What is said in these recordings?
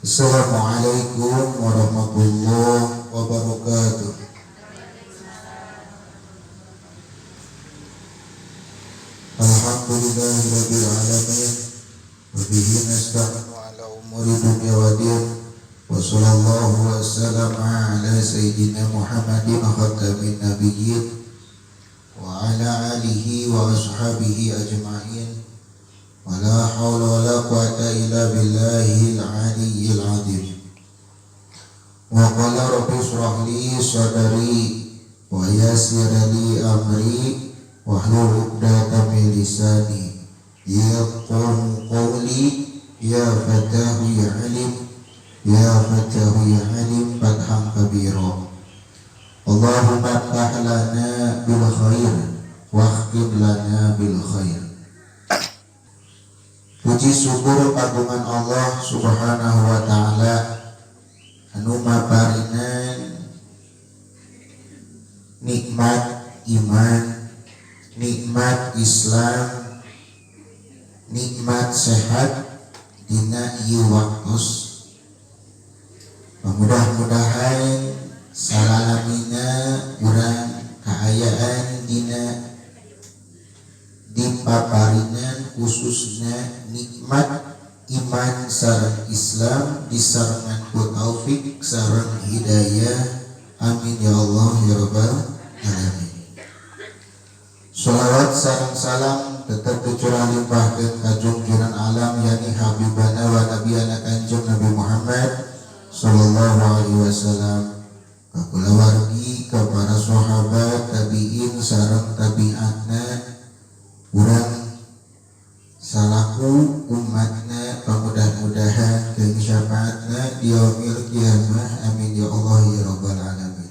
Assalamualaikum warahmatullahi wabarakatuh. Alhamdulillahirabbil alamin wa bihi nasta'inu ala umuri dunya waddin wa sallallahu wa sallama ala sayyidina Muhammadin khatamin nabiyyin wa ala alihi wa ashabihi ajma'in. Wa la hawla wa la quwata illa billahil aliyyil azim. Wa qala rabbi shrah li sadri wa yassir li amri wahlul 'uqdatam min lisani yafqahu qawli. Ya fatahu ya alim, ya fatahu ya alim fathan kabira. Allahumma ftah lana bil khair wakhtim lana bil khair. Puji syukur kagungan Allah Subhanahu wa ta'ala anu maparinan nikmat iman, nikmat Islam, nikmat sehat dina ieu waktos. Mudah-mudahan salalamina urang kaayaan dina dipaparinan khususnya nikmat iman sareng Islam disarengan ku taufik sareng hidayah. Amin ya Allah ya rabbal alamin. Sholawat sareng salam tetap tercurah limpahkeun ka jungjungan alam yakni habibana wa nabiyana Kanjeng Nabi Muhammad sallallahu alaihi wasallam, ka kulawargi, ka para sahabat, tabiin sareng tabiatna. Urang salaku umatna pamudah-mudahan ke syafaatna di yaumil kiamah. Amin ya Allah ya rabbal alamin.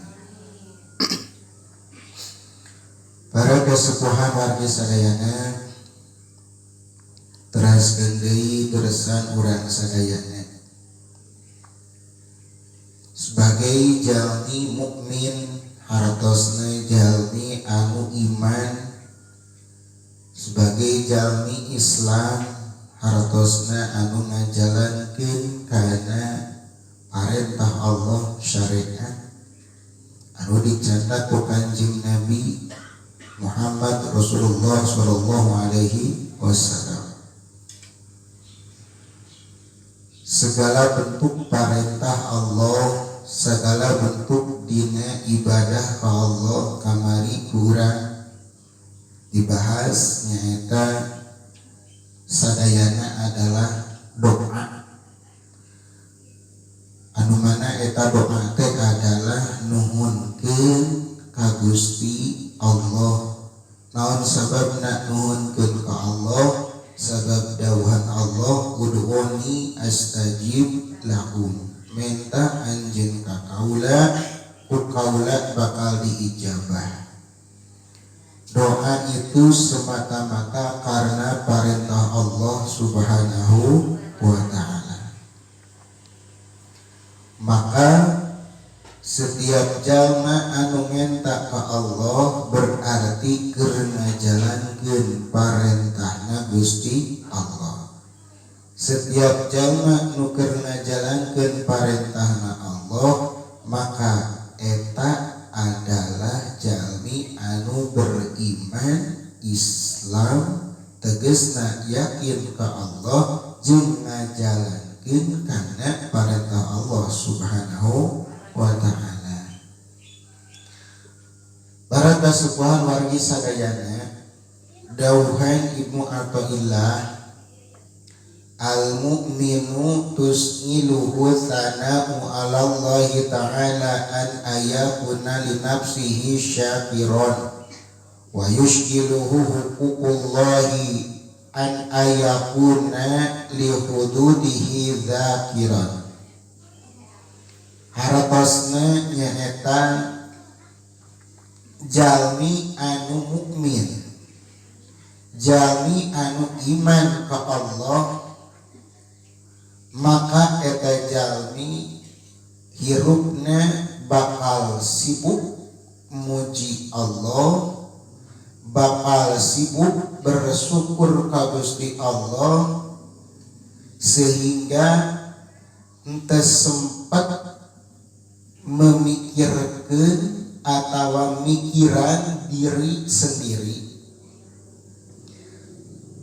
Para kesepuhan wargi sadayana, teraskeun deui teresan urang sadayana sebagai jalmi mukmin, hartosna jalmi anu iman, sebagai jalmi Islam, hartosna anu ngajalankeun kana parentah Allah, syariat anu dicatat ku Kanjeng Nabi Muhammad Rasulullah sallallahu alaihi wasallam. Segala bentuk parentah Allah, segala bentuk dina ibadah ka Allah kamari kurang dibahas, nyaeta sadayana adalah doa, anu mana eta doa teh adalah nuhunkeun ka Gusti Allah. Naon sababna nuhunkeun ka Allah? Sabab dawuhan Allah, ud'uni astajib lakum, minta anjeun ka kaula, ku kaula bakal diijabah. Doa itu semata-mata karena perintah Allah Subhanahu wa ta'ala. Maka setiap jalma anu menta ka Allah berarti keur ngajalankeun parentahna Gusti Allah. Setiap jalma nu keur ngajalankeun parentahna Allah, maka eta adalah jalmi anu beriman Islam, tegesna yakin ka Allah jeung ngajalankeun kana parentah Allah Subhanahu wa ta'ala. Para kasupuhan wargi sadayana, dawuhan Ibnu Athaillah, al mu'minu tusngiluhu tsana'u 'ala Allah ta'ala an ayakuna li nafsihi syakiron wa yushkiluhu huququllahi an ayakuna li hududihi dzakiran. Hartosna nyaeta jalmi anu mukmin, jalmi anu iman ka Allah, maka eta jalmi hirupna bakal sibuk muji Allah, bakal sibuk bersyukur ka Gusti Allah, sehingga Henteu sempet memikirkan atau mikiran diri sendiri,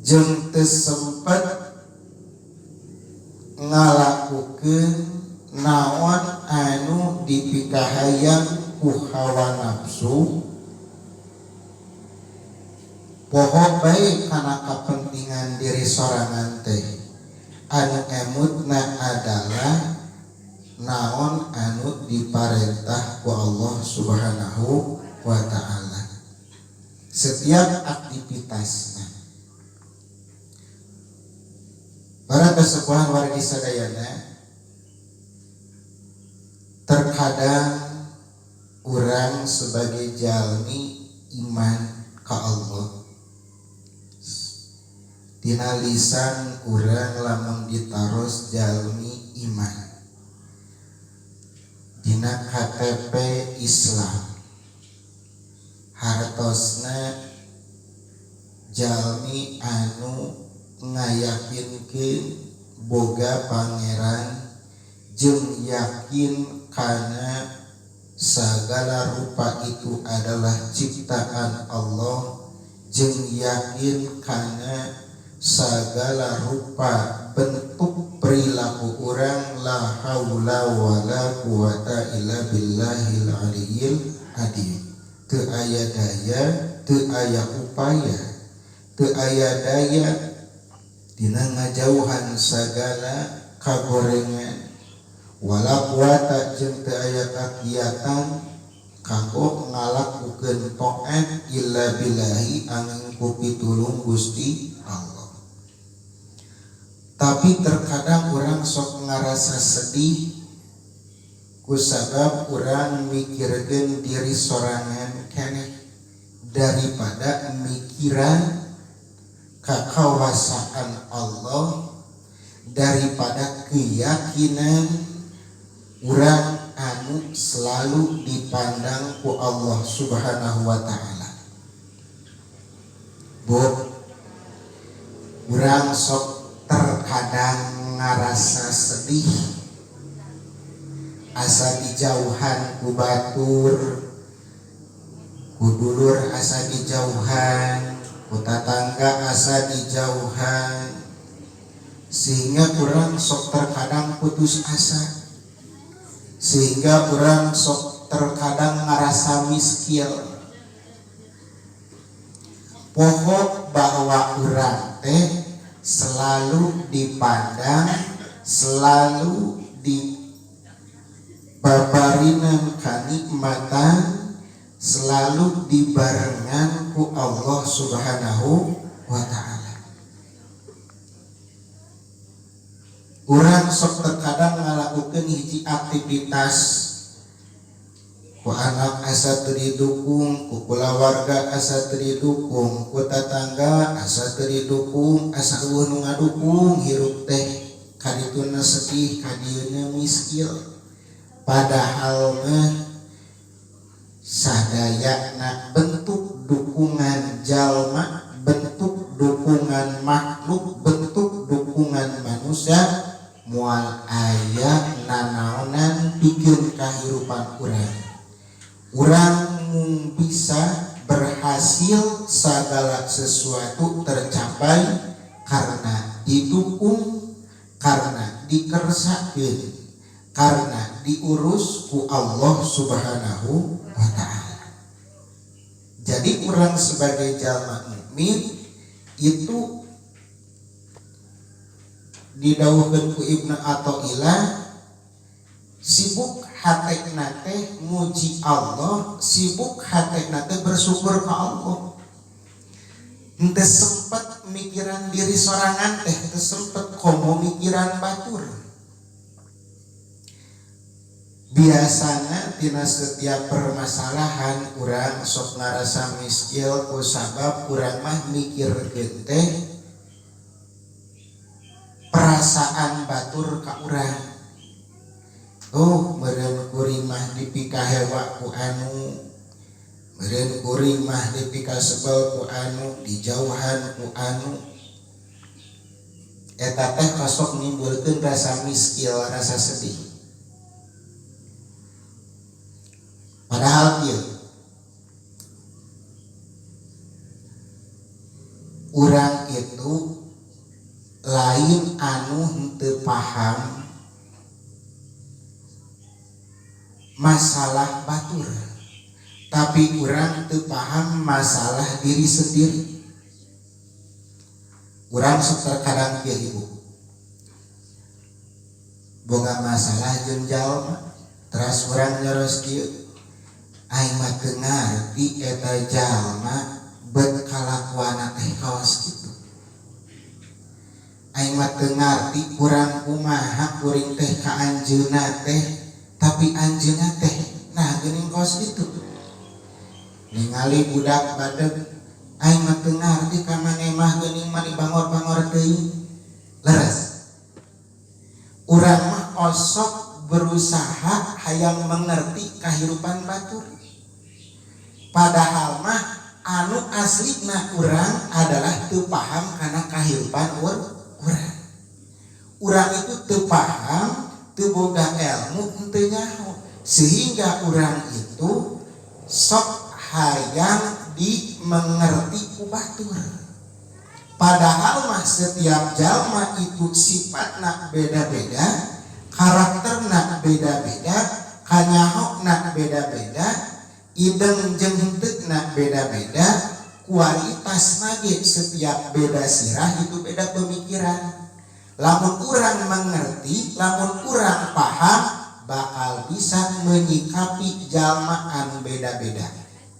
jeung teu sempet ngalakukeun naon anu dipikahayang ku hawa nafsu. Poho bae kana kepentingan diri sorangan teh. Anu emutna adalah naon anu diparentah ku Allah Subhanahu wa Ta'ala setiap aktivitasna. Para kesepuhan, wargi sadayana, terkadang urang sebagai jalmi iman ka Allah, tina lisan urang lamun ditaros jalmi iman, dina KTP Islam, hartosna jalmi anu ngayakinkeun boga Pangeran jeung yakin kana segala rupa itu adalah ciptaan Allah, jeung yakin kana segala rupa bentuk perilaku urang la haula wala quwata illa billahil aliyyil adim. Teu aya daya, teu aya upaya, teu aya daya dina ngajauhan segala kagorengan, wala quwata jeung teu aya kagiatan kanggo ngalakukeun taat illa billahi angin ku pitulung Gusti Allah. Tapi terkadang urang sok ngarasa sedih kusabab urang mikirkeun diri sorangan keneh daripada mikiran kakawasaan Allah, daripada keyakinan urang anu selalu dipandang ku Allah Subhanahu wa Ta'ala. Bu, urang sok terkadang ngarasa sedih asa dijauhan ku batur, ku dulur asa dijauhan, ku tatangga asa dijauhan, sehingga urang sok terkadang putus asa, sehingga urang sok terkadang ngerasa miskin. Poho bahwa urang teh selalu dipandang, selalu di babarinan kanikmatan, selalu dibarengan ku Allah Subhanahu wa Ta'ala. Urang sok terkadang ngalakukan hiji aktivitas, ku anak asa teu didukung, ku kulawarga asa teu didukung, ku tatangga asa teu didukung, asa euweuh nu ngadukung. Hirup teh kadituna sedih, kadieuna miskil. Padahal mah sadayana bentuk dukungan jalma, bentuk dukungan makhluk, bentuk dukungan manusia moal aya nanaonan pikeun kahirupan urang. Urang bisa berhasil, segala sesuatu tercapai karena didukung, karena dikersakeun, karena diurus ku Allah Subhanahu wa Ta'ala. Jadi urang sebagai jalma mukmin itu didawuhkeun ku Ibnu Athaillah, sibuk hatena teh muji Allah, sibuk hatena teh bersyukur ke Allah. Henteu sempet mikiran diri sorangan teh, henteu sempet komo mikiran batur. Biasanya tina setiap permasalahan urang sok ngarasa miskil ku sabab urang mah mikirkeun teh perasaan batur ka urang. Oh, meureun kuring mah dipikahewa ku anu, meureun kuring mah dipikasebel ku anu, dijauhan ku anu. Eta teh osok nimbulkeun rasa miskil, rasa sedih. Padahal kieu urang itu lain anu henteu paham masalah batur, tapi urang teu paham masalah diri sendiri. Urang sok terkadang kieu ibu, boga masalah jeung jalma, teras urang nyaros kieu, aing mah teu ngarti eta jalma bet kalakuanna teh kawas kitu. Aing mah teu ngarti kurang kumaha kuring teh ka anjeunna teh, tapi anjeunna teh nah geuning kawas kitu. Ningali budak badeg, aing mah teu ngarti ka maneh mah geuning mani bangor-bangor teuing. Leres. Urang mah osok berusaha hayang mengerti kahirupan batur. Padahal mah anu aslina urang adalah teu paham kana kahirupan urang. Urang itu teu paham, teu boga ilmu, henteu nyaho, sehingga urang itu sok hayang dimengerti ku batur. Padahal mah setiap jalma itu sifatna beda-beda, karakterna beda-beda, kanyahokna beda-beda, ideng jeung henteuna beda-beda, kualitas ge setiap beda sirah itu beda pemikiran. Lamun urang mengerti, lamun urang paham, bakal bisa menyikapi jalma anu beda-beda.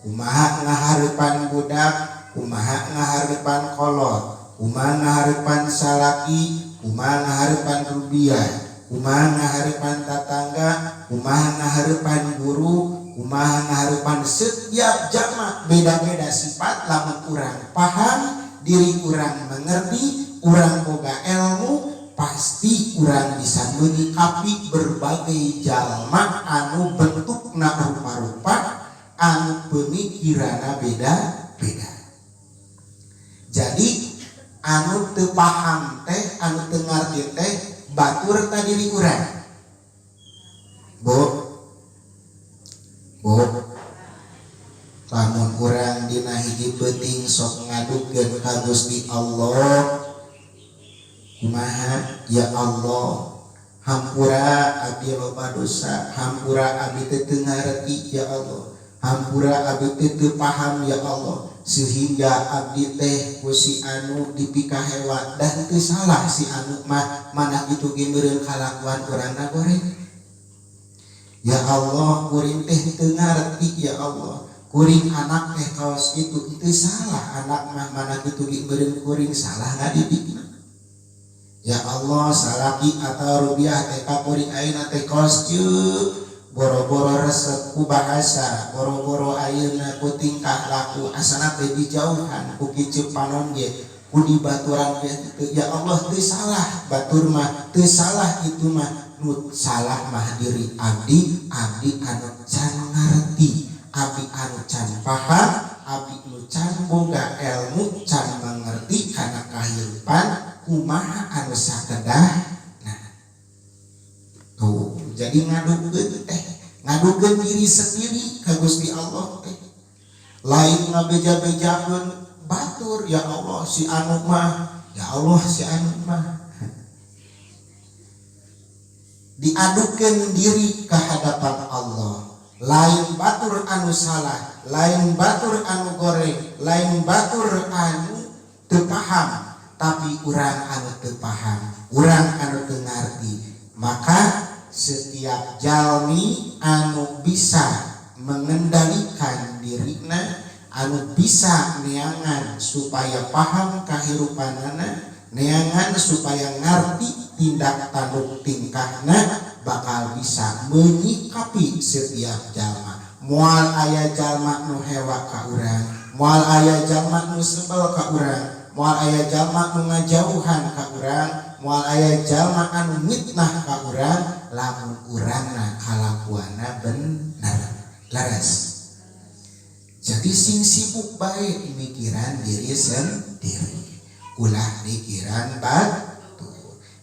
Kumaha ngahareupan budak, kumaha ngahareupan kolot, kumaha ngahareupan salaki, kumaha ngahareupan rubiah, kumaha ngahareupan tatangga, kumaha ngahareupan guru, kumaha ngahareupan setiap jalma beda-beda sifat. Lamun urang paham, diri urang mengerti, urang boga ilmu, pasti urang bisa menyikapi berbagai jalma anu bentukna rupa-rupa, anu pemikiranna beda-beda. Jadi anu teu paham teh, anu teu ngarti teh batur ta diri urang. Bu, bu, lamun urang dina hiji peuting sok ngadukeun ka Gusti Allah, kumaha? Ya Allah, hampura abdi loba dosa, hampura abdi teu teu ngarti ya Allah, hampura abdi teu teu paham ya Allah, sehingga abdi teh ku si anu dipikahewa dan teu salah si anu mah, mana kitu ge meureun kalakuan urangna goreng. Ya Allah, kuring teh teu ngarti ya Allah, kuring anak teh kaos kitu, teu salah anak mah, mana kitu ge meureun kuring salah ngadidikna. Ya Allah, salaki atau rubiah teh ka kuring ayeuna teh kaos kieu, boro-boro resep ku bahasa, boro-boro ayeuna ku tingkah laku, asana teh dijauhan ku kiceup panon ge, ku dibaturan ge teu. Ya Allah, teu salah batur mah, teu salah itu mah, nu salah mah diri abdi, abdi anu can ngarti, abdi anu can paham, abdi nu can boga ilmu, can mengerti kana kahirupan kumaha anu sakedah. Nah, tuh jadi ngadukeun teh, ngadukeun diri sendiri ka Gusti Allah teh, lain ngabeja-bejakeun batur. Ya Allah si anu mah, ya Allah si anu mah. Diadukeun diri ke hadapan Allah, lain batur anu salah, lain batur anu goreng, lain batur anu teu paham, tapi urang anu teu paham, urang anu teu ngarti. Maka setiap jalmi anu bisa mengendalikan dirina, anu bisa neangan supaya paham kahirupanana, neangan supaya ngarti tindak tanduk tingkahna, bakal bisa menyikapi setiap jalma. Moal aya jalma nu hewa ka urang, moal aya jalma nu sebel ka urang, moal aya jalma nu ngajauhan ka urang, moal aya jalma anu mitnah ka urang, lamun urangna kalakuanna bener, leres. Jadi sing sibuk bae mikiran diri sendiri, ulah mikiran batur.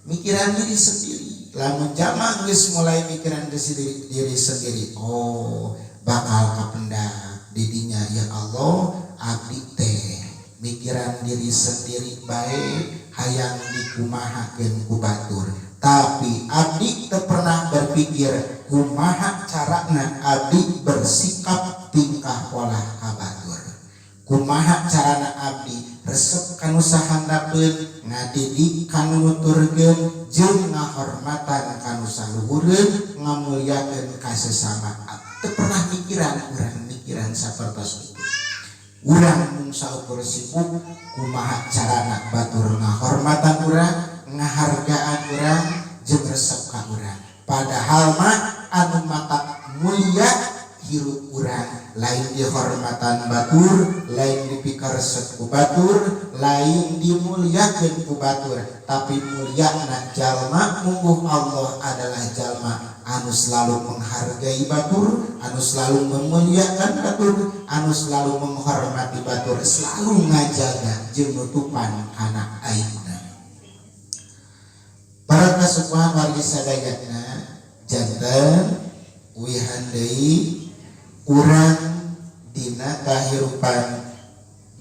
Mikiran diri sendiri. Lamun jalma geus mulai mikiran diri sendiri, oh bakal kapendak didinya, ya Allah, abdi teh mikiran diri sendiri bae, hayang dikumahakeun ku batur, tapi abdi teu pernah berpikir kumaha carana abdi bersikap tingkah pola ka batur, kumaha carana abdi resep kanu sahandapeun, ngadidik kanu nuturkeun, jeung ngahormatan kanu saluhureun, ngamuliakeun ka sesama. Teu pernah mikiran urang mikiran sapertos itu. Urang mung saukur sibuk kumaha carana batur ngahormatan urang, ngahargaan urang, jeung resep ka urang. Padahal mah anu matak mulia hirup urang lain dihormatan batur, lain dipikaresep ku batur, lain dimuliakeun ku batur, tapi muliana jalma mungguh Allah adalah jalma anu selalu menghargai batur, anu selalu memuliakan batur, anu selalu menghormati batur, selalu ngajaga jeung nutupan kana aibna. Para kasukuhan wargi sadayana, janten uihan deui urang dina kahirupan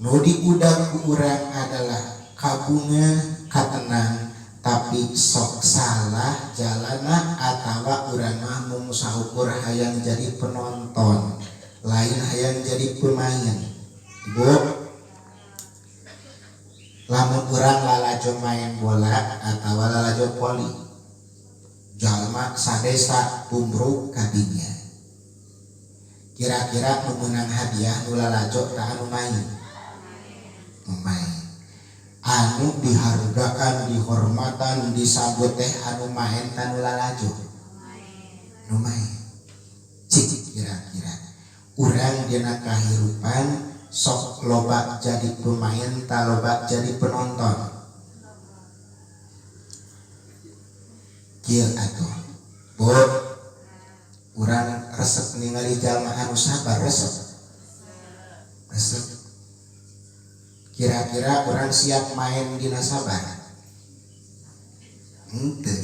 nu diudag ku urang adalah kabunga katenang, tapi sok salah jalana atawa urang mah mung saukur hayang jadi penonton, lain hayang jadi pemain. Ibu, lamun urang lalajo main bola atawa lalajo voli, jalma sadesa tumruk kadinya, kira-kira nu meunang hadiah nu lalajo tah anu main? Nu main. Anu dihargaan, dihormatan, disambut teh anu main tah nu lalajo? Nu main. Cik, kira-kira urang dina kahirupan sok loba jadi pemain tah loba jadi penonton? Kieu atuh, Bu, urang resep ningali jalma anu sabar, resep? Resep. Kira-kira urang siap main dina sabar henteu?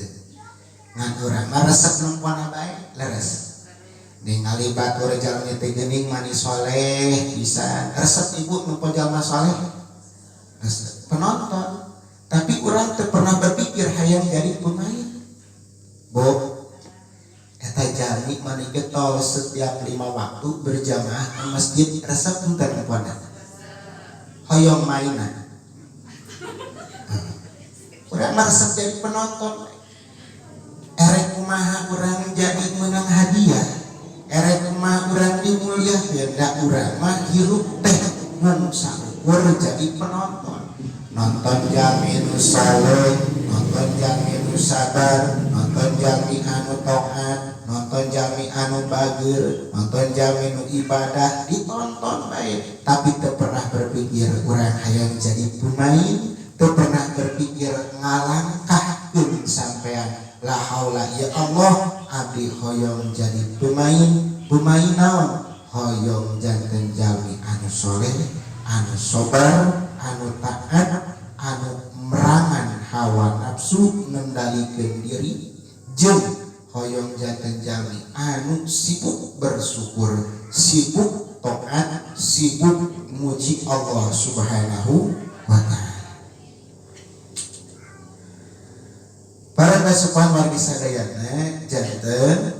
Ngan urang mah resep nempona bae, leres? Ningali batur jalmi teh geuning mani soleh bisa, resep ibu nempo jalma soleh? Resep. Penonton, tapi urang teu pernah berpikir hayang jadi pemain. Bu, eta jalmi mani getol setiap 5 waktu berjamaah ke masjid, resep henteu nempona? Hoyong mainan. Urang mah resep jadi penonton. Erek kumaha urang jadi menang hadiah, erek kumaha urang dimuliakeun, da urang mah hirup teh mun saukur jadi penonton, nonton jalmi nu saleh, nonton jalmi nu sabar, nonton jalmi anu taat, nonton jalmi anu bager, nonton jalmi nu ibadah, ditonton bae, tapi teu pernah berpikir urang hayang jadi pemain, teu pernah berpikir ngalangkahkeun sampean. La haula, ya Allah, abdi hoyong jadi pemain. Pemain naon? Hoyong janten jalmi anu soleh, anu sobar, anu taat, anu merangan hawa nafsu, ngendalikeun diri, jeung hoyong janten jalmi anu sibuk bersyukur, sibuk taat, sibuk muji Allah Subhanahu wa ta'ala. Para kasupan wargi sadayana, janten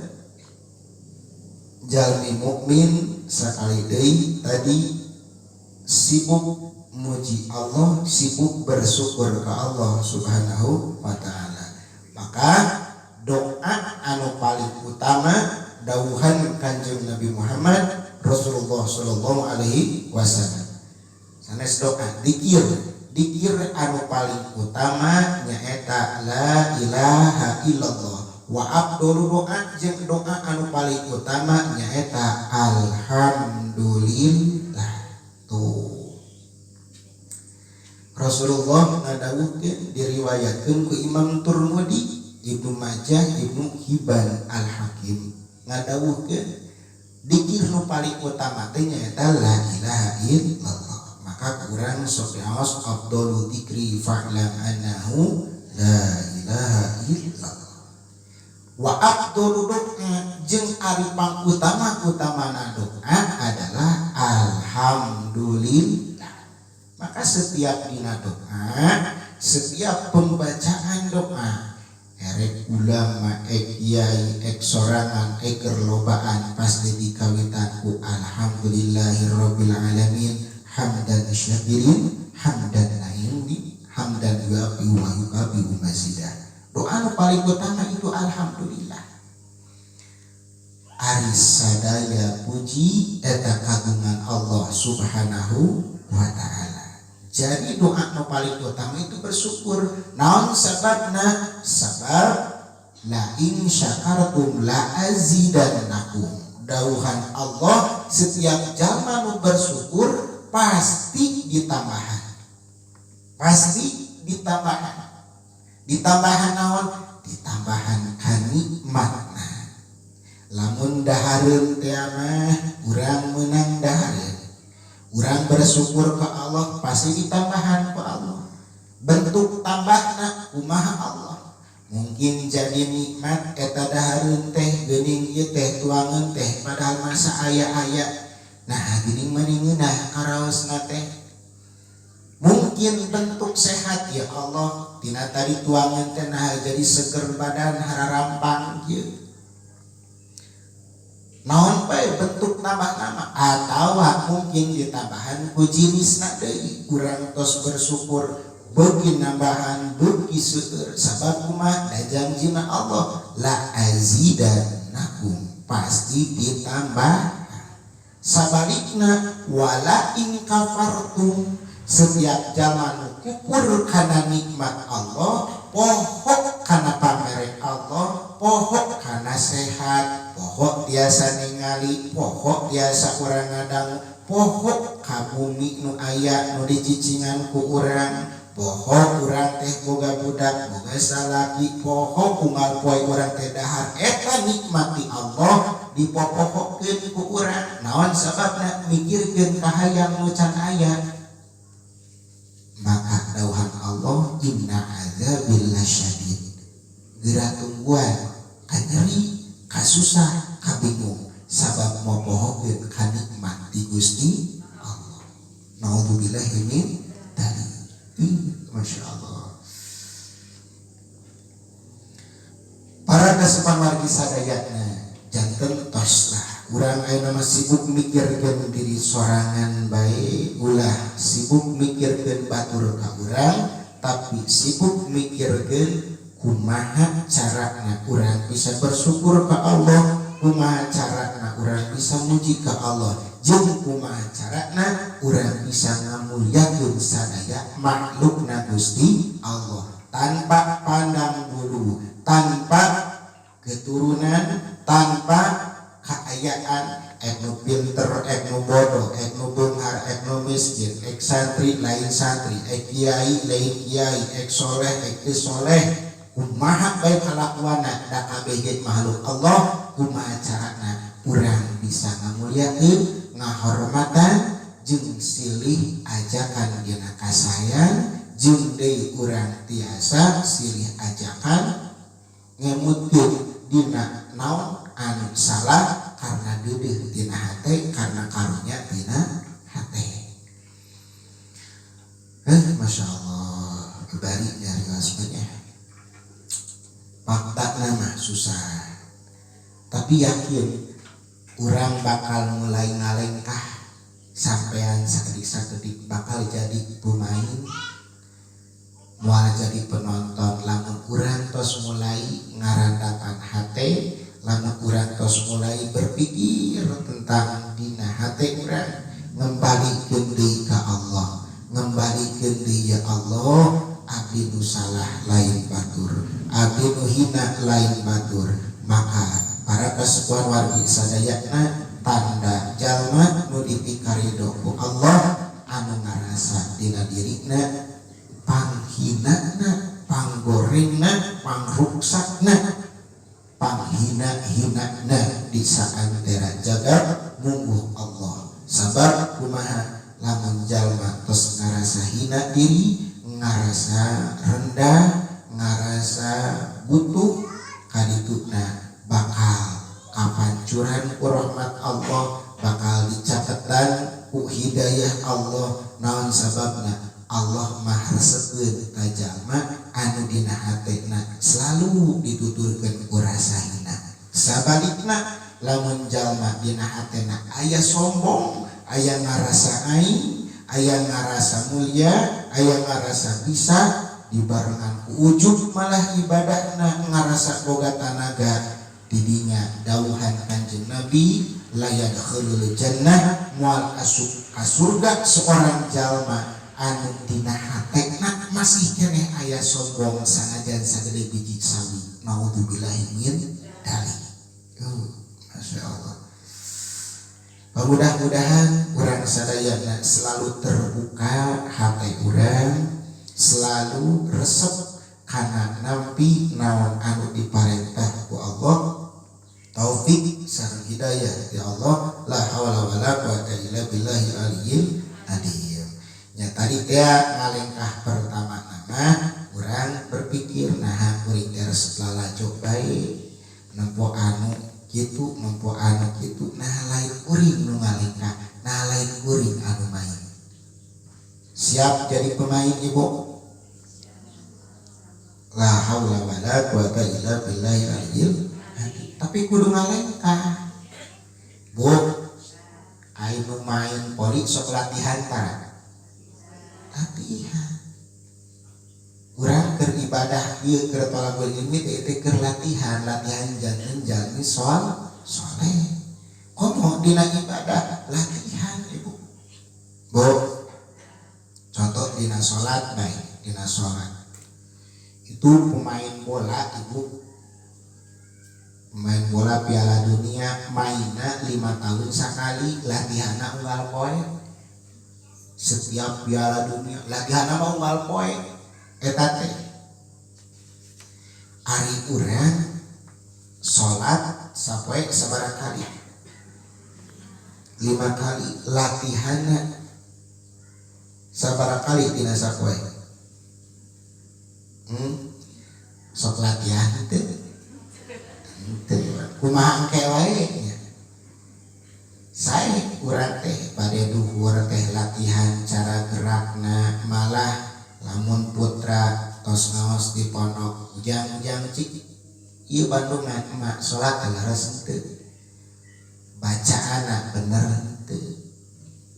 jalmi mukmin sakali deui tadi sibuk muji Allah, sibuk bersyukur ke Allah Subhanahu wa ta'ala. Maka doa anu paling utama dawuhan Kanjeng Nabi Muhammad Rasulullah sallallahu alaihi wasallam. Sanes doa, dikir. Dikir anu paling utama nyaeta la ilaha illallah. Wa afdalu doa, jeung doa anu paling utama nyaeta alhamdulillah. Tuh. Rasulullah ngadawuhkeun, diriwayatkeun ku Imam Turmudi, Ibnu Majah, Ibnu Hibban, Al-Hakim, ngadawuhkeun dikir nu paling utama teh nyaeta la ilaha illallah. Maka kurang sok diaos afdalu dzikri fa'lam annahu la ilaha illallah. Wa afdalu doa jeung ari pangutama-utamana doa adalah alhamdulillah. Maka setiap dina doa, setiap pembacaan doa, erek ulama, ek kiai, ek sorangan, ek lobaan, pasti dikawitan ku alhamdulillahirabbil alamin hamdan syakirin hamdan naim hamdan yuafi wa yukafi mazidah. Doa nu paling utama itu alhamdulillah. Ari sadaya puji eta kagungan Allah Subhanahu wa ta'ala. Jadi doa nu paling utama itu bersyukur. Naon sababna? Sabab la in syakartum la azidannakum. Dauhan Allah, setiap jalma nu bersyukur pasti ditambahan. Pasti ditambahan. Ditambahan naon? Ditambahan kanikmatna. Lamun dahareun teh mah urang meunang dahareun. Urang bersyukur ke Allah pasti ditambahan ku Allah. Bentuk tambahna kumaha Allah? Mungkin jadi nikmat eta dahareun teh, geuning ieu teh tuangeun teh, padahal masa aya-aya. Nah, geuning mani ngeunah karaosna teh. Mungkin bentuk sehat, ya Allah, tina tadi tuangeun teh nah jadi seger badan, hararampang kieu. Naon bae bentuk tambah nama, atau mungkin ditambahan ku jenisna deui. Urang tos bersyukur beuki nambahan, beuki seueur. Sabab kumaha? Da janjina Allah la azidannakum, pasti ditambah. Sabalikna wala in kafartum, setiap jalma kufur kana nikmat Allah, poho kana pamere Allah, poho kana sehat, poho biasa ningali, poho biasa urang ngadang, poho ka bumi nu aya nu dicicingan ku urang, poho urang teh boga budak, boga salaki, poho unggal poe urang teh dahar, eta nikmati Allah dipopohokeun ku urang. Naon sababna? Mikirkeun kahayang nu can aya. Maka dauhan Allah inna adzabil lasyadid, geura tungguan kanyeri, kasusah, kabingung, sabab mopohokeun ka nikmat di Gusti Allah. Naudzubillahi min dzalik. Masya Allah. Para kasepuhan wargi sadayana, janten tos lah urang ayeuna mah sibuk mikirkeun diri sorangan bae, ulah sibuk mikirkeun batur ka urang, tapi sibuk mikirkeun kumaha carana urang bisa bersyukur ka Allah, kumaha carana urang bisa muji ka Allah, jeung kumaha carana urang bisa ngamuliakeun sadaya makhlukna Gusti Allah tanpa pandang bulu, tanpa keturunan, tanpa kaayaan, ek nu pinter, ek nu bodoh, ek nu beunghar, ek nu miskin, ek santri lain santri, ek kiai lain kiai, ek soleh ek teu soleh, kumaha bae kalakuanna, da kabeh ge makhluk Allah. Kumaha carana urang bisa ngamuliakeun, ngahormatan, jeung silih ajakan dina kasayang, jeung deui urang tiasa silih ajakan ngemutkeun dina naon anu salah karena deudeuh tina hate, karena karunya tina hate. Masya Allah, bari nyarios banyak fakta nama susah, tapi yakin urang bakal mulai ngalengkah, sampean sakedik-sakedik bakal jadi pemain, moal jadi penonton, lamun urang tos mulai ngarandapan hate, lamun urang tos mulai berpikir tentang dina hate urang ngembalikeun deui ka Allah, ngembalikeun deui, ya Allah, abdi nu salah lain batur, abdi nu hina lain batur. Maka para kasepuhan wargi sadayana, tanda jalma nu dipikarido ku Allah anu ngarasa dina dirina panghinana, panggorengna, pangruksakna, panghina-hinana di saantera jagat mungguh Allah. Sabab kumaha? Lamun jalma tos ngarasa hina diri, ngarasa rendah, ngarasa butuh kadituna bakal kapancuran ku rahmat Allah, bakal dicatetan ku hidayah Allah. Naon sababna? Allah mah resepeun ka jalma anu dina hatena selalu dituturkeun ku rasa hina. Sabalikna lamun jalma dina hatena aya sombong, aya ngarasa aing, aya ngarasa mulia, aya ngarasa bisa, dibarengan ku ujub malah ibadahna ngarasa boga tanaga, didinya dawuhan Kanjeng Nabi la yadkhulul jannah, moal asup ka surga seorang jalma anu dina hatena masih keneh aya sombong sanajan sagede biji sawi. Naudzubillahi min dzalik. Masya Allah. Mudah-mudahan urang sadayana selalu terbuka hati urang, selalu resep kana nampi naon anu diparentah ku Allah, taufik sareng hidayah ya Allah. La haula wala quwata illa billahil aliyyil adzim. Nya tadi teh ngalengkah pertama nama urang berpikir nah kuring teh resep lalajo bae, nempo anu kitu, nempo anu kitu, nah lain kuring nu ngalengkah, nah lain kuring anu main. Siap jadi pemain, Ibu? La haula wala quwata illa billahil aliyyil. Tapi kudu ngalengkah, Bu. Ai nu main voli sok latihan tara? Latihan. Urang keur ibadah ieu, keur thalabul ilmi teh, teh keur latihan, latihan janten jalmi soleh. Komo dina ibadah latihan, Ibu. Bu, contoh dina salat baik, dina salat itu pemain bola, Ibu, pemain bola Piala Dunia mainna 5 tahun sekali, latihanna unggal poe. Setiap Piala Dunia latihan mah unggal poe eta teh. Ari urang salat sapoe sabaraha kali? Lima kali. Latihanna sabaraha kali dina sapoe? Sok latihan teu? Teu. Kumaha engke wae nya. Sae urang teh bade duhur teh latihan cara gerakna. Malah lamun putra tos ngaos di pondok, ujang-ujang cik ieu Bandungan, emak salat teh leres henteu, bacaanna bener henteu,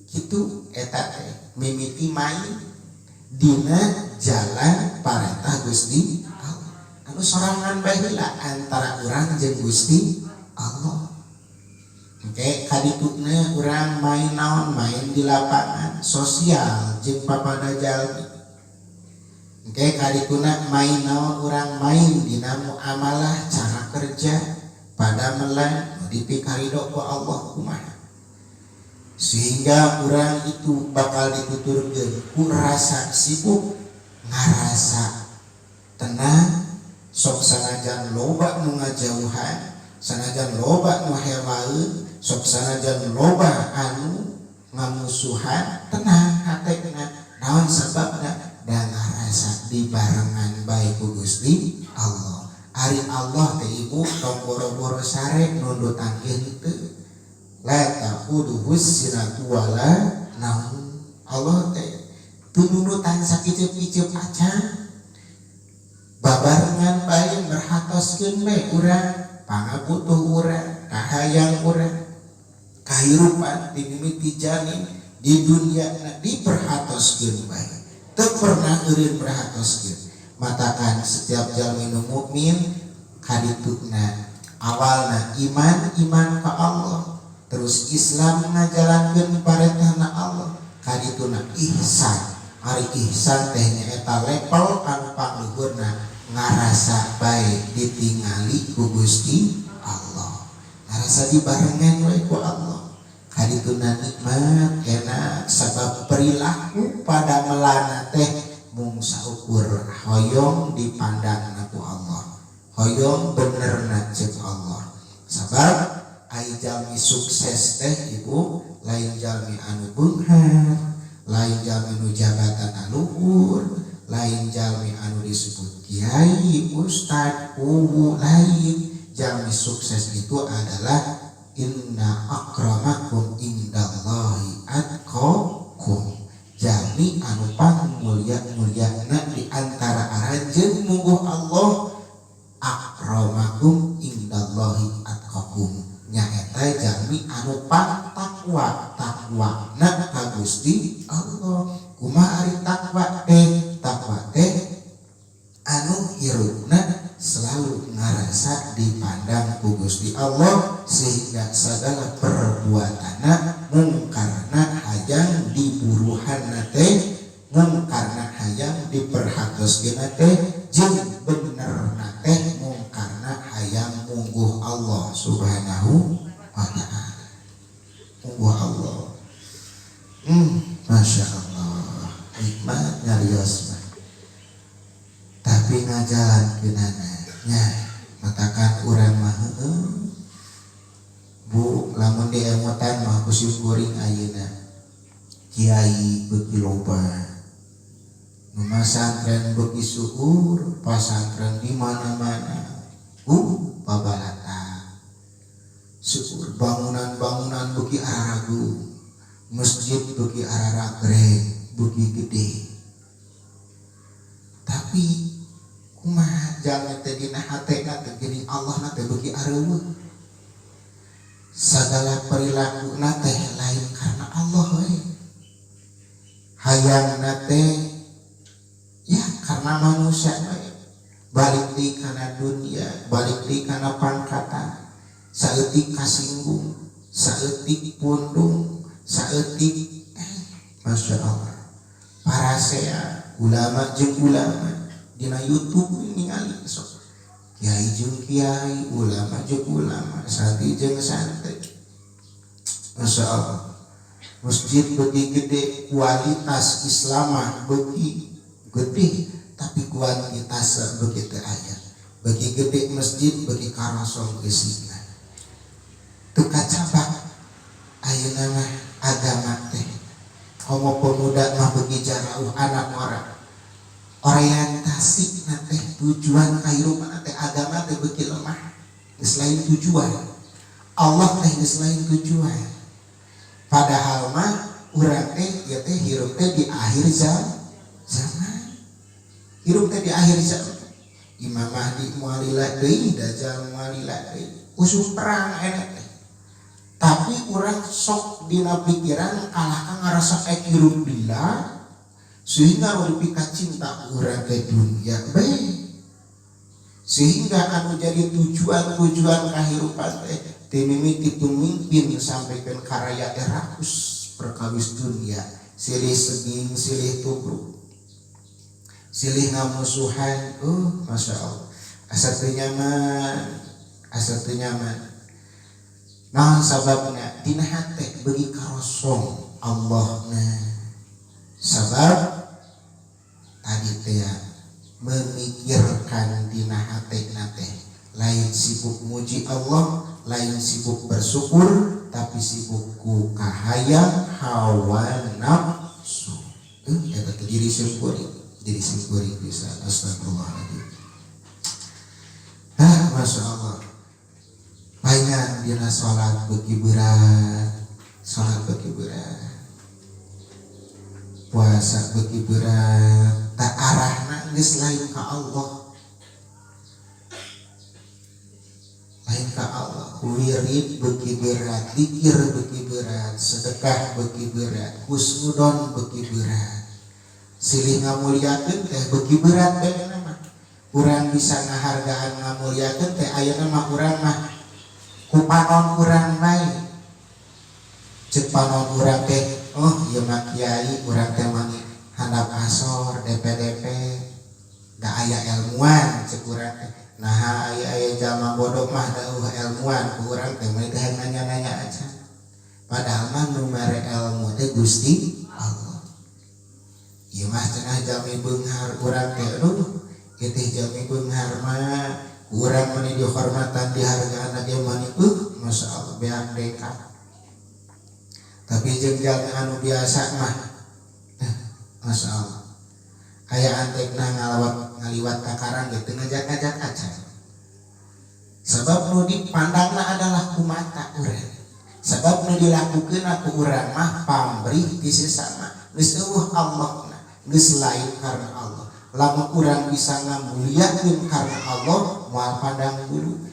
kitu. Eta teh mimiti main dina jalan parentah Gusti Allah anu sorangan bae heula antara urang jeung Gusti Allah. Oke, kadituna urang main naon? Main di lapangan sosial jeung papada jalmi. Oke, kadituna main naon urang? Main dina muamalah, cara kerja pada melan dipikarido ku Allah kumaha, sehingga urang itu bakal dituturkeun ku rasa sibuk, ngarasa tenang. Sok sanajan loba nu ngajauhan, sanajan loba nu hewaeun, sok sanajan loba anu ngamusuhan, tenang hatena. Naon sababna? Da ngarasa dibarengan bae ku Gusti Allah. Ari Allah teh, Ibu, tong boro-boro sare, nundutan ge henteu. La ta'khuduhus sinatu wala naum. Allah teh teu nundutan sakiceup-kiceup acan, babarengan bae, merhatoskeun bae urang, pangabutuh urang, kahayang urang, kahirupan dimimiti janin di dunia diperhatoskeun bae, teu pernah eureun merhatoskeun. Matakan setiap jalmi nu mukmin kadituna awalna iman, iman ka Allah, terus Islam, ngajalankeun parentahna Allah, kadituna ihsan. Ari ihsan teh nyaeta level anu pangluhurna, ngarasa bae ditingali ku Gusti Allah, ngarasa dibarengan we ku Allah. Kadituna nikmat, enak, sabab perilaku pada melana teh mung saukur hoyong dipandang ku Allah, hoyong benerna cek Allah. Sabab ai jalmi sukses teh, Ibu, lain jalmi anu beunghar, lain jalmi nu jabatan luhur. Lain jalmi anu disebut kiai, ustad, kuwu, lain. Jalmi sukses itu adalah inna akramakum indallahi atqakum. Jalmi anu pangmulia-muliana di antara aranjeun mungguh Allah, akramakum indallahi atqakum, nyaeta jalmi anu pang takwa, takwana ka Gusti Allah. Kumaha ari takwa teh? Takwa teh anu hirupna selalu ngarasa dipandang ku Gusti Allah, sehingga segala perbuatanna mungkarna hayang diburuhanna teh, mungkarna hayang diperhatoskeunna teh, jeung benerna teh mungkarna hayang mungguh Allah Subhanahu wa Ta'ala, mungguh Allah. Masya Allah, nikmat nyarios mah, tapi ngajalankeunana nya matakan urang mah heueuh. Bu, lamun diemutan mah ku sim kuring, ayeuna kiai beuki loba nu masantren, beuki suhur pasantren di mana-mana, pabalata syukur, bangunan-bangunan beuki araragu, masjid beuki araragreng, beuki gede, tapi kumaha jalmi teh dina hatena teh geuning Allah na teh beuki areuweuh. Segala perilaku na teh lain karena Allah we, hayang na teh ya karena manusia we, balik di kana dunia, balik di kana pangkatan, saeutik kasinggung, saeutik pundung, saeutik Masya Allah, parasea ulama jeung ulama dina YouTube ningali sok, kiai jeung kiai, ulama jeung ulama, santri jeung santri. Masya Allah, masjid beuki gede, kualitas Islamah beuki gede, tapi kuantitas begitu aya. Beuki gede masjid, beuki karosong eusina, teu kacabak ayeuna mah agama teh. Komo pemuda mah beuki jarauh, anak ngora, orientasi teh, tujuan kehidupan teh, agama teh beuki lemah. Geus lain tujuan Allah teh, geus lain tujuan. Padahal mah urang teh ya teh hirup teh di akhir zaman, hirup teh di akhir zaman. Imam Mahdi moal lila deui, Dajjal moal lila deui, usum perang enak teh, tapi urang sok dina pikiran kalah ka ngarasa ek hirup lila, sehingga anu dipika cinta urang teh dunia bae, sehingga anu jadi tujuan-tujuan kehidupan teh ti mimiti pemimpin sampaikan ka rakyat teh rakus perkawis dunia, silih seging, silih tubruk, silih ngamusuhan. Masya Allah, asa teu nyaman, asa teu nyaman. Naon sababna? Dina hate beuki karosong Allah. Nah, sabab tadi teh ya, memikirkan dina hate teh lain sibuk muji Allah, lain sibuk bersyukur, tapi sibuk ku kahayang hawa nafsu. Eta teh diri simkuring, diri simkuring bisa. Astagfirullahaladzim. Ah, Masya Allah, banyak dina sholat beuki berat, sholat beuki berat, puasa beuki berat, tak arahna geus lain ka Allah, lain ka Allah. Wirid beuki berat, dikir beuki berat, sedekah beuki berat, husnudon beuki berat, silih ngamuliakeun teh beuki berat. Bae mah urang bisa ngahargaan, ngamuliakeun teh ayeuna mah urang mah ku panon urang bae. Cek panon urang teh, oh ieu mah kiai, urang teh mani handap asor DPDP, da aya ilmuwan cek urang teh. Nah, aya aya jalma bodoh mah da ilmuwan, ku urang teh mani teh nanya-nanya aja. Padahal mah nu mere ilmu teh Gusti Allah. Ieu mah cenah jalmi beunghar, urang teh aduh kieu teh jalmi beunghar mah, urang mani dihormatan, dihargaan ge mani Masya Allah, beak dengkak. Tapi jeung jalmi anu biasa mah Masya Allah. Aya antekna ngaliwat ka karang ge teu ngajak-ngajak acan. Sabab nu dipandangna adalah ku mata urang. Sabab nu dilakukeun ku urang mah pamrih ti sesama. Geus eueuh Allahna, geus lain karena Allah. Lamun urang bisa ngamuliakeun karena Allah, moal pandang bulu.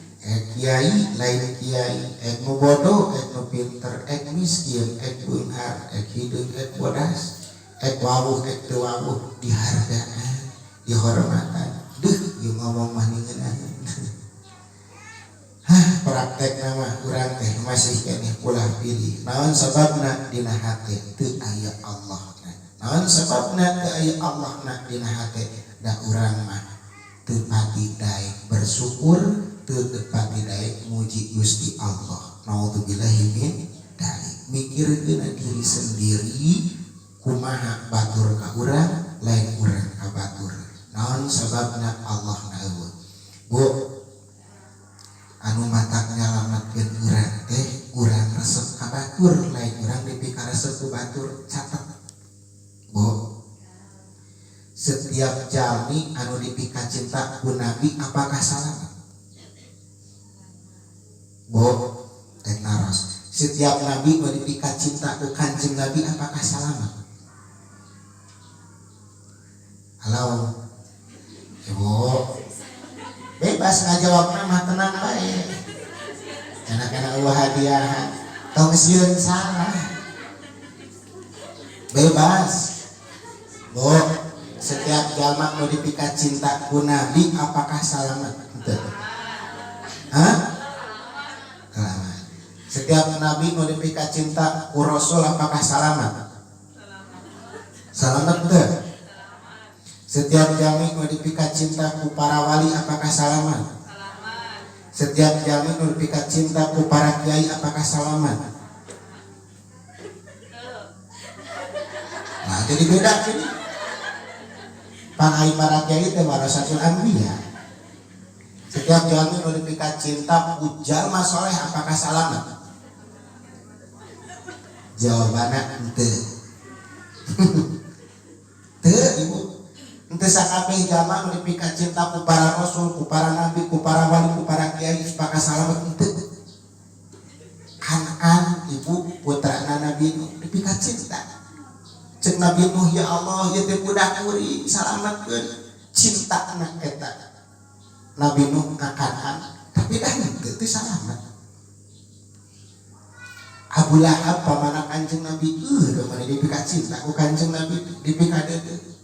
Kiai lain kiai, ek nu bodoh, ek nu pinter, ek miskin, ek beunghar, ek hideung, ek bodas, ek wawuh, ek teu wawuh, dihargaan, dihormatan. Duh, ieu ngomong mah ngeunah. Hah, praktekna mah urang teh masih keneh ulah pilih. Naon sababna dina hate teu aya Allah. Naon sababna teu aya Allahna dina hate? Da urang mah teu pati daek bersyukur, teu pati daek muji Gusti Allah. Naudzubillahi min dzalik. Mikirkeun diri sendiri kumaha batur ka urang, lain urang ka batur. Naon sababna Allah na eueuh. Bu, anu matak nyalametkeun urang teh urang resep ka batur, lain urang dipikaresep ku batur. Catet, Bu, setiap jalmi anu dipika cinta ku nabi apakah salamet? Bu, teh naros, setiap nabi nu dipika cinta ku Kanjeng Nabi apakah salamet? Halo Ibu, bebas ngajawabna mah, tenang bae. Enak-enak eueuh hadiahan, tong sieun salah, bebas. Bu, setiap jalma nu dipika cinta ku nabi apakah salamet? Henteu. Hah? Selamat. Setiap nabi nu dipika cinta ku rasul apakah salamet? Salamet teu? Setiap jalmi nu dipika cinta ku para wali apakah salamet? Setiap jalmi nu dipika cinta ku para kiai apakah salamet? Nah, jadi beda ini. Pangai para kiai teh warasatul anbiya. Setiap jalmi nu dipika cinta ku jalma soleh apakah salamet? Jawabanna henteu. Teu, Ibu. Henteu sakabeh jalma nu dipika cinta ku para rasul, ku para nabi, ku para wali, ku para kiai apakah salamet? Henteu. Kan'an, Ibu, putrana Nabi Nuh dipika cinta. Cek Nabi Nuh, ya Allah, ieu teh budak kuring, salametkeun. Cintana eta Nabi Nuh ka Kan'an, tapi dah henteu teu salamet. Abu Lahab pamana Kanjeng Nabi, da mana dipika cinta ku Kanjeng Nabi, dipika deudeuh.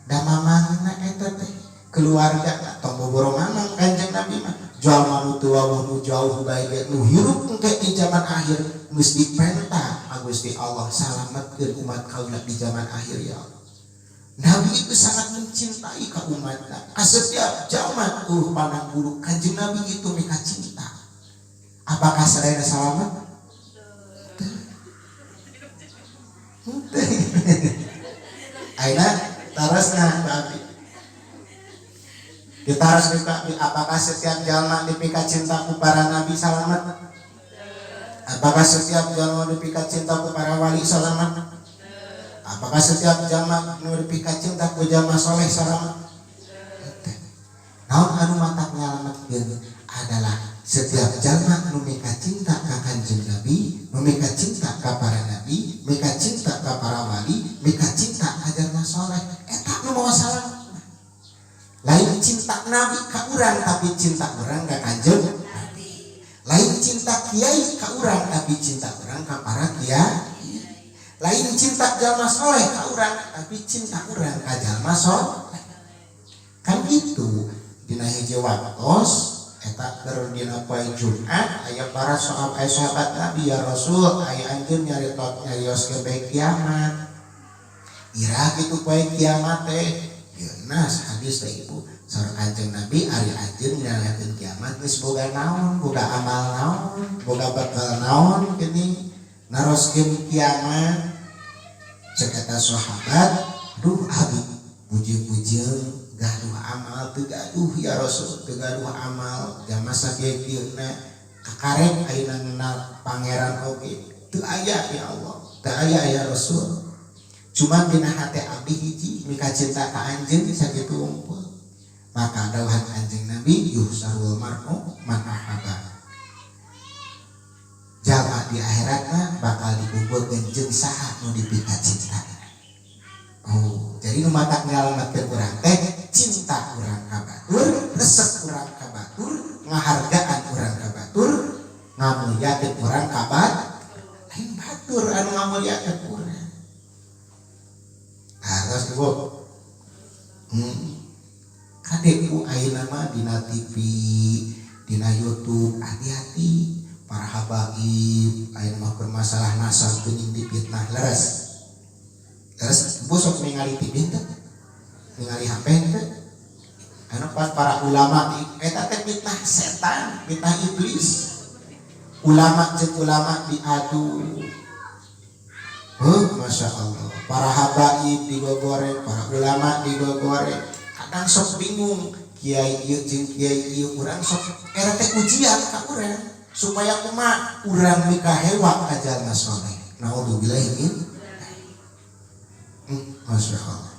Da mamangna eta teh keluarga tong boboro mamang Kanjeng Nabi mah. Jalma nu teu wawuh nu jauh bae ge nu hirup engke di zaman akhir geus dipenta ka Gusti Allah, salametkeun umat kaula di zaman akhir ya Allah. Nabi itu sangat mencintai ka umatna. Ka setiap zaman tuh pandang bulu Kanjeng Nabi itu mereka cinta. Apakah sadayana salamet? Henteu. Ayeuna tarosna Pak Abi. Kita harus buka, apakah setiap jalma dipika cinta ku para nabi salamet? Apakah setiap jalma dipika cinta ku para wali salamet? Apakah setiap jalma nu dipika cinta ku jalma soleh salamet? Naon anu matak nyalametkeun adalah setiap jalma nu mika cinta ka Kanjeng Nabi, nu mika cinta ka para nabi, mika cinta ka para wali, mika cinta ka jalma soleh, eta nu mawa salamet. Lain cinta nabi ka urang tapi cinta urang ka Kanjeng Nabi. Lain cinta kiai ka urang tapi cinta urang ka para kiai. Lain cinta jalma soleh ka urang tapi cinta urang ka jalma soleh. Kan gitu dina hiji waktos eta keur dina poe Jumat aya para sahabat, sahabat Nabi, ya Rasul, aya anjeun nyaritot nyarioskeun bae kiamat. Ira kitu poe kiamat teh? Yeuna hadis teh Ibu, saur Kanjeng Nabi ari anjeun nyalakeun kiamat geus boga naon, boga amal naon, boga bekal naon geuning naroskeun kiamat. Cek eta sahabat, duh abi bujeng-bujeng gaduh amal teu gaduh ya Rasul, teu gaduh amal jama sakieu-kieuna kakarek ayeuna ngenal pangeran oge teu aya ya Allah, teu aya ya Rasul. Cuman dina hate abdi hiji mika cinta ka anjeun sakitu wungkul. Maka dawuhan Kanjeng Nabi yuhsyarul mar'u man ahabba. Jalma di akhiratna bakal dikumpulkeun jeung saha nu dipika cinta. Oh, jadi nu matak nyalametkeun urang teh cinta urang ka batur, resep urang ka batur, ngahargaan urang ka batur, ngamulyakeun urang ka batur. Lain batur anu ngamulyakeun urang. Harus ibu. Kade ku ayeuna mah dina TV, dina YouTube, hati-hati para habaib ayeuna mah keur masalah nasab geuning dipitnah, leres. Leres ibu sok ningali TV teh? Ningali HP teh? Anu pas para ulama eta teh fitnah setan, fitnah iblis. Ulama jeung ulama diadu. Huh, Masya Allah. Para habaib digogoreng, para ulama digogoreng. Kadang sok bingung, kiai ieu jeung kiai ieu, urang sok era teh ujian ka urang supaya kumaha urang mikahewa ka jalma soleh. Naudzubillah min. Masya Allah.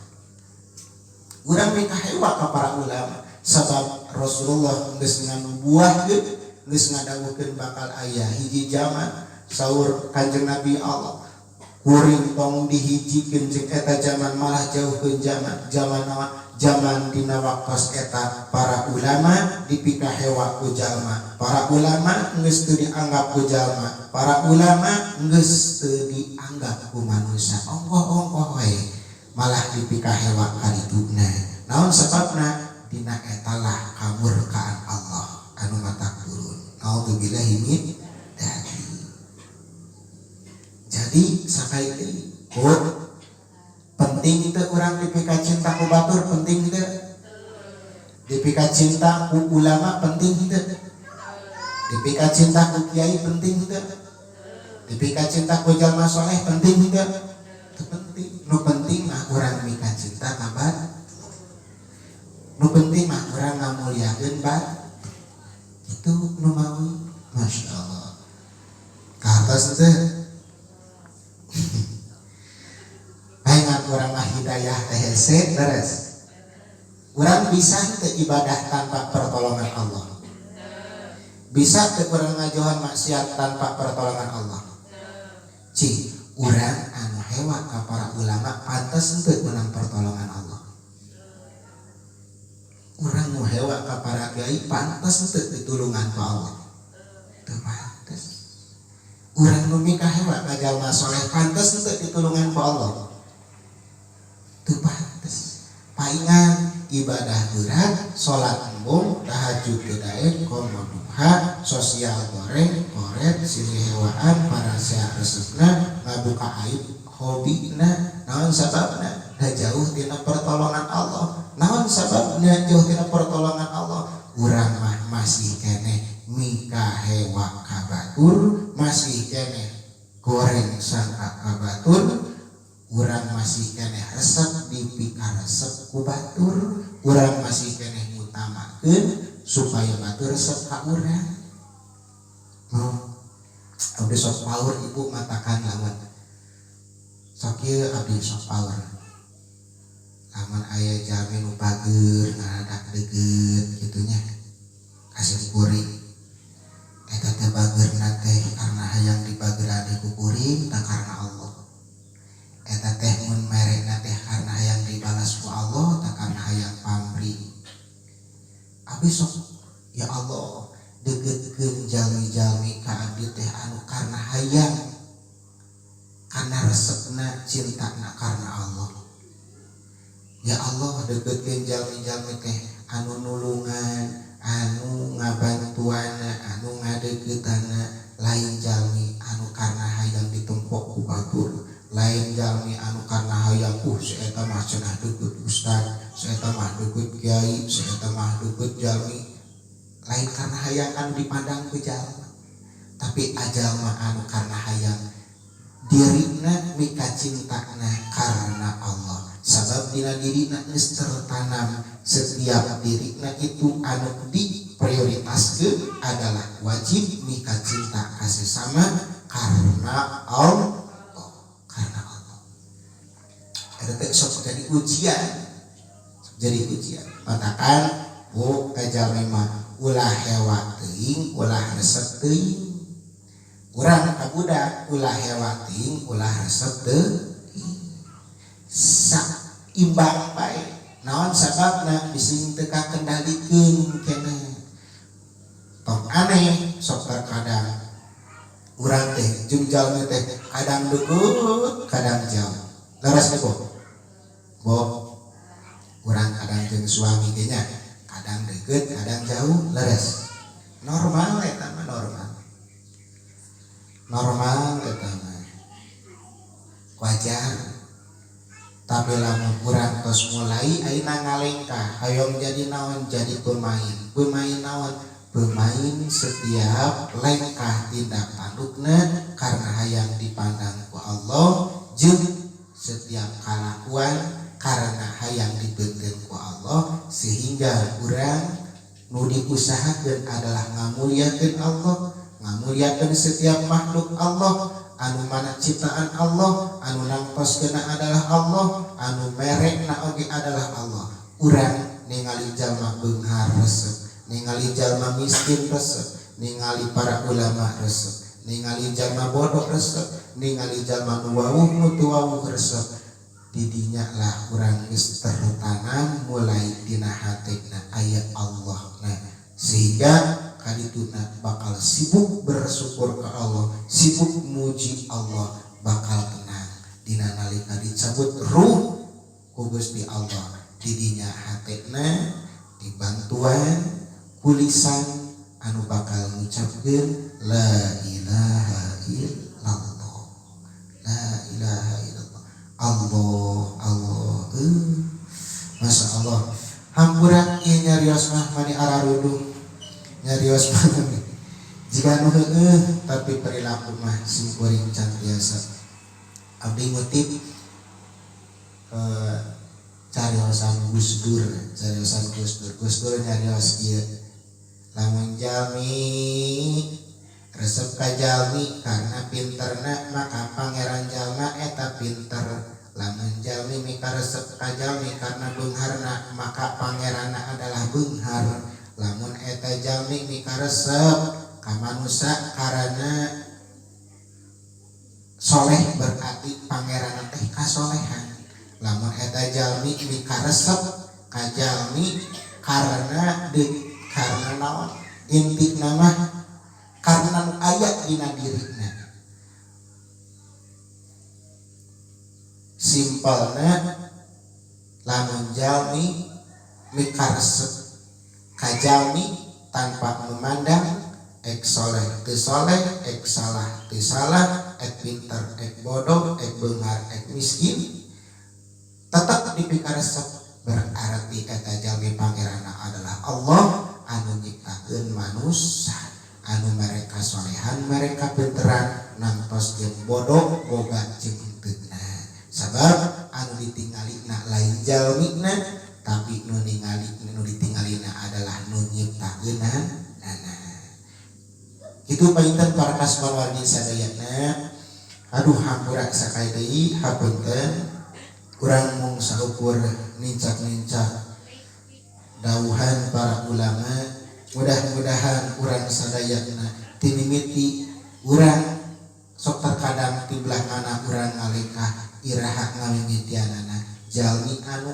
Urang mikahewa ka para ulama sabab Rasulullah geus nganubuahkeun, geus ngadawuhkeun bakal aya hiji zaman, saur Kanjeng Nabi Allah, kuring tong dihijikeun jeung eta zaman, malah jauhkeun zaman. Zaman naon? Zaman dina waktos eta para ulama dipikahewa ku jalma, para ulama geus teu dianggap ku jalma, para ulama geus teu dianggap ku manusia, ongkoh-ongkoh we malah dipikahewa kadituna. Naon sebabna? Dina etalah kamurkaan Allah anu matak turun. Naudzubillahi min dzalik. Jadi sakai deui, penting teu urang dipika cinta ku batur? Penting teu dipika cinta ku ulama? Penting teu dipika cinta ku kiai? Penting teu dipika cinta ku jalma soleh? Penting teu? Teu penting. Nu penting mah urang mika cinta ka batur, nu penting mah urang ngamuliakeun bat itu nu mawi. Masya Allah, ka atas teh. Paingan urang mah hidayah teh hese beres. Urang bisa teu ibadah tanpa pertolongan Allah? Bisa teu urang ngajauhan maksiat tanpa pertolongan Allah? Cing, urang anu hewa ka para ulama pantes henteu menang pertolongan Allah? Urang nu hewa ka para kiai pantes henteu ditulungan ku Allah? Teu pantes. Urang nu mikahewa ka jalma soleh pantes henteu ditulungan ku Allah? Teu pantes. Paingan ibadah berat, salat embung, tahajud teu daek, komo duha, sosial goreng, koret, silih hewaan, parasea resepna, ngabuka aib hobina. Naon sababna? Da jauh tina pertolongan Allah. Naon sababna jauh tina pertolongan Allah? Urang mah masih keneh mikahewa ka batur, masih keneh goreng sangka ka batur, urang masih keneh resep dipikaresep ku batur, urang masih keneh ngutamakeun supaya batur resep ka urang. Oh, abdi sok power ibu, matakan lamun sok ieu abdi sok power lamun aya jalmi nu bager ngaradak deukeut kitu nya ka sim kuring, eta teh bageurna teh karena hayang dibageran ku kuring tak karena Allah? Eta teh mun merena teh karena hayang dibalas ku Allah tak karena hayang pamrih? Abdi sok, ya Allah, deketkeun jalmi-jalmi ka abdi teh anu karena hayang, karena resepna, cintana karena Allah. Ya Allah, deketkeun jalmi-jalmi teh anu nulungan, anu ngabantuana, anu ngadeukeutanna lain jalmi anu karena hayang ditempok ku batur, lain jalmi anu karena hayang si eta mah cenah deukeut ustad, si eta mah deukeut kiai, si eta mah deukeut jalmi. Lain karena hayang anu dipandang ku jalma, tapi ajalma anu karena hayang dirina mika cintana karena Allah, sabab dina dirina geus tertanam setiap dirina itu anu diprioritaskeun adalah wajib mika cinta kasih sama karena Allah, karena Allah. jadi ujian, sok jadi ujian. Matakan bu ka jalmi mah ulah hewa teuing, ulah resep teuing. Urang ka budak ulah hewa teuing, ulah resep teuing, saimbang bae. Naon sababna? Bisi teu kakendalikeun keneh. Tong aneh, sok terkadang urang teh jeung jalmi teh kadang deket, kadang jauh. Leres nih, Bu? Bo, urang kadang jeung suami ge nya kadang deket, kadang jauh. Leres, normal eta mah, normal, normal eta mah, wajar. Tapi lamun urang tos mulai ayeuna ngalengkah hoyong jadi naon, jadi pemain, pemain naon, pemain setiap lengkah tindak tandukna karena hayang dipandang ku Allah, jeung setiap kalakuan karena hayang dibeunteun ku Allah, sehingga urang nu diusahakeun adalah ngamuliakeun Allah, ngamuliakeun setiap makhluk Allah, anu mana ciptaan Allah, anu nangtoskeunna adalah Allah, anu merekna oge adalah Allah. Urang ningali jalma beunghar resep, ningali jalma miskin resep, ningali para ulama resep, ningali jalma bodoh resep, ningali jalma nu wawuh, nu teu wawuh resep. Didinya lah urang geus tertanam mulai dina hatena aya Allah. Nah, sehingga kadituna bakal sibuk bersyukur ke Allah, sibuk muji Allah, bakal tenang dina nalika dicabut ruh ku Gusti Allah. Didinya hatena dibantuan ku lisan anu bakal ngucapkeun la ilaha illallah, la ilaha illallah, Allah, Allah. Masya Allah. Hampura ieu nyarios mah mani araruduh, nyarios mah jiga nu heueuh, tapi perilaku mah simkuring can biasa. Abdi ngutip cariosan Gus Dur, cariosan Gus Dur. Gus Dur nyarios kieu, lamun jalmi resep ka jalmi karena pinterna, maka pangeran jalma eta pinter. Lamun jalmi mikaresep ka jalmi karena beungharna, maka pangeranna adalah beunghar. Lamun eta jalmi mikaresep ka manusia karena soleh, berarti pangeran teh kasolehan. Lamun eta jalmi mikaresep ka jalmi karena de, karena naon, inti nama karena nu aya dina dirina. Simpelna, lamun jalmi mikaresep ka jalmi tanpa memandang ek soleh teu soleh, ek salah teu salah, ek pinter ek bodoh, ek beunghar ek miskin, tetap dipikaresep, berarti eta jalmi pangeranna adalah Allah anu nyiptakeun manusia, anu mereka solehan, mereka pinteran, nangtos jeung bodoh boga jeung henteuna. Sabab anu ditinggalina lain jalmina, tapi nu ningali, nu ditinggalina adalah nu nyiptakeunana. Itu panginten para kasman wargi sadayana. Aduh, hampura sakali deui, hapunten, kurang mung saukur nincak-nincak dawuhan para ulama. Mudah-mudahan urang sadayana tinimiti urang sok terkadang ti belah mana urang ngalengkah, iraha ngamimitianana. Jalmi anu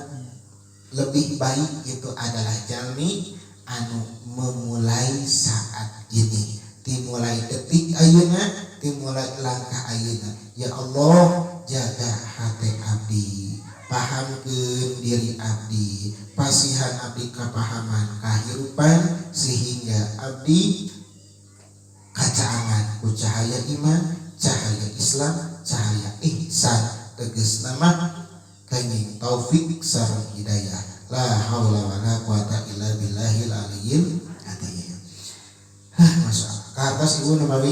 lebih baik itu adalah jalmi anu memulai saat ini, dimulai detik ayeuna, dimulai langkah ayeuna. Ya Allah, jaga hati abdi, pahamkeun diri abdi, pasihan abdi kapahaman kahirupan, sehingga abdi kacaangan ku cahaya iman, cahaya Islam, cahaya ihsan. Tegas nama kenging taufik sareng hidayah. La haula wala quwata illa billahil aliyyil azim. Hah, masya Allah. Ka atas ibu namawi.